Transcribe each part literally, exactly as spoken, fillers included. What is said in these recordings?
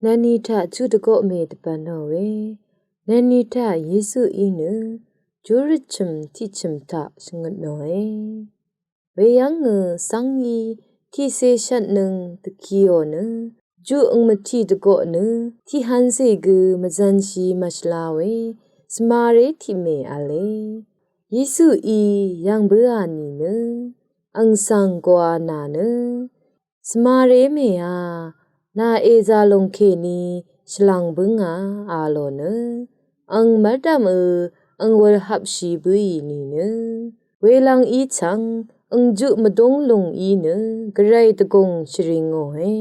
Nvni taq juq dvgoqmè dvbvnò we. Nvni taq Yesuí nø júrøt chø̀m tiqchø̀m taq shvngøtnòe. Weyv́ng nø sv́ng í tiqcé shvtnøng dvkiò nø juq øngmvtiq dvgoq nø tiqhvnzè gø mvzv̄nshì mvshvla we svmaré tiqmè v̄le. Yesuí yv̀ng bǿà nìnø ang svng gø a nà nø svmaré mèá nà èzà lòng kèní shvlàng bǿngà a lò nø ang mv́rdv̀mø ang wūl hapshì bǿì nìnø welvng í chv̀ng ang juq mvdúng lùng í nø gvray dvgùng shvringòe.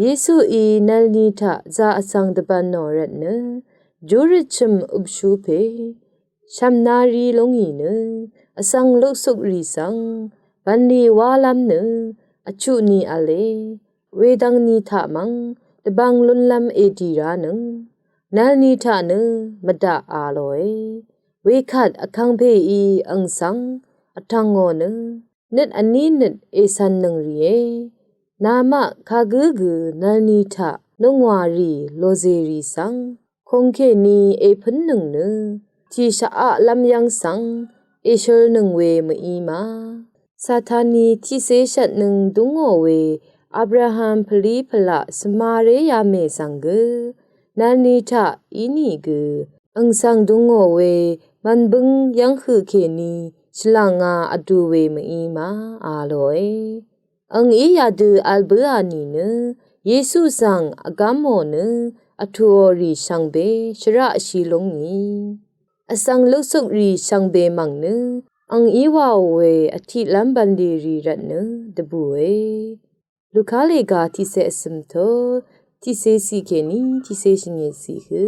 Yesuí nvlni taq zà vsvng dvbvnò rvtnø júrøt chø̀m øpshú pè shv̀mnari lúngì nø vsvng luksukrì svng bv̀nlì wálv́m nø vchuq ni v̄le. Wedvng ni taq mv̀ng dvbvng lúnlv́m èdì ránøng nvlni taq nø mvdaq a lòe. Wekvt vkangpèí ang svng vtv̀ngò nø nøt vní nøt ècv̀nnøng rìe. Namaq kagǿ gø nvlni taq nungwàrì lòzèrì svng kòngkèní èpǿnnøng nø tì shvaqlv́m yv́ng svng èshølnøng we mø̀í ma. Sataní tiqcé shvtnøng dúngò we Abraham pvlí pvlaq svmaré yamè svng gø nvlni taq ínìgø ang svng dúngò we mv̀nbǿng yv́ng høq kèní shvlàngā vdu we mø̀í ma a lòe. Ang í yadø vl bǿà nìnø Yesu svng vgámò nø vtùò rì shvngbe shvraqshí lúngì vsvng luksukrì shvngbe mv̀ng nø ang í wàò we vtiqlv́m bv̀nlì rì rvtnø dvbùe. Luka lèga tiqcé vsø̀m tø tiqcé ciq kèní tiqcé shvngøt ciq hø.